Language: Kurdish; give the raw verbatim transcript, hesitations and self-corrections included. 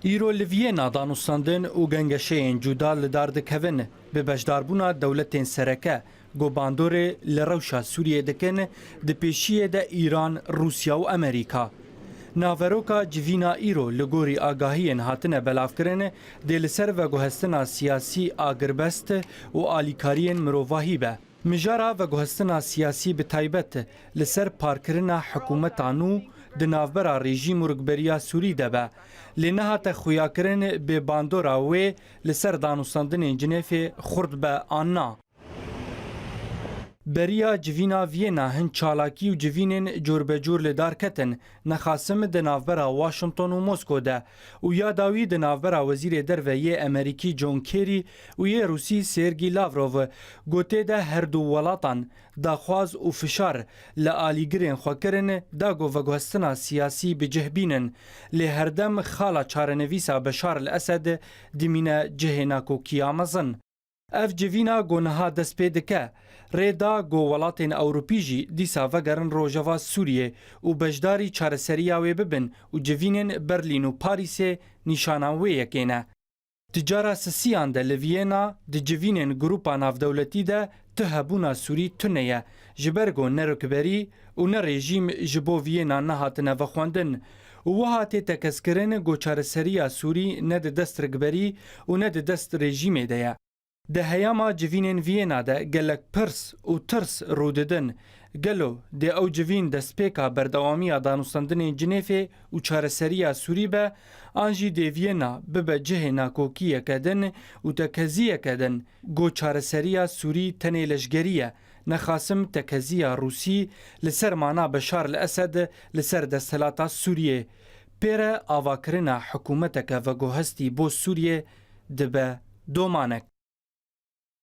Îro li Viyêna danûstandin û gengeşeyên cuda li dar dikevin, bi beşdarbûna dewletên sereke ku bandorê li rewşa Sûriyê dikin, di pêşiyê de Îran, Rûsya û Amerîka. Naveroka civîna îro li gorî agahiyên hatine belavkirin, dê li ser veguhestina siyasî agirbest û alîkariyên mirovahî be. Mijara veguhestina siyasî bi taybet li ser parkirina hikûmeta nû di navbera rejîm û rikberiya Sûrî de be, lê nehate xuyakirin bê bandora wê li ser danûstandinên Cinêfê xurt be an na. Beriya civîna Viyêna hin çalakî û civînên corbecor li dar ketin, nexasim di navbera Washington û Mosko de û ya dawî di navbera Wezîrê Derve yê Emerîkî John Kerry û yê Rûsî Sergî Lavrov, ku tê de her du welatan daxwaz û fişar li alîgirên xwe kirin, da ku veguhestina siyasî bi cih bînin, lê herdem xala çarenivîsa Beşar el Esed dimîne cihê nakokiya mezin. Ev civîna ku niha dest pê dike, rê da ku welatên Ewropî jî dîsa vegerin rojeva Sûriyê û beşdarî çareseriya wê bibin û civînên Berlîn û Parîsê nîşana wê yekê ne. Di cara sisiyan de li Viyêna di civînên Grûpa Navdewletî de tu hebûna Sûrî tune ye, ji ber ku ne rikberî û ne rejîm ji bo Viyêna nehatine vexwendin û wiha tê tekez kirin ku çareseriya Sûrî ne di dest rikberî û ne di dest rejîmê de ye. Di heyama civînên Viyêna de gelek pirs û tirs rû didin. Gelo dê ew civîn destpêka berdewamiya danûstandinên Cinêfê û çareseriya Sûrî be, an jî dê Viyêna bibe cihê nakokiyeke din û tekeziyeke din, ku çareseriya Sûrî tenê leşgerî ye, nexasim tekeziya Rûsî li ser mana Beşar el Esed li ser desthilata Sûriyê. Pê re avakirina hikûmeteke veguhestî bo Sûriyê dibe domanek.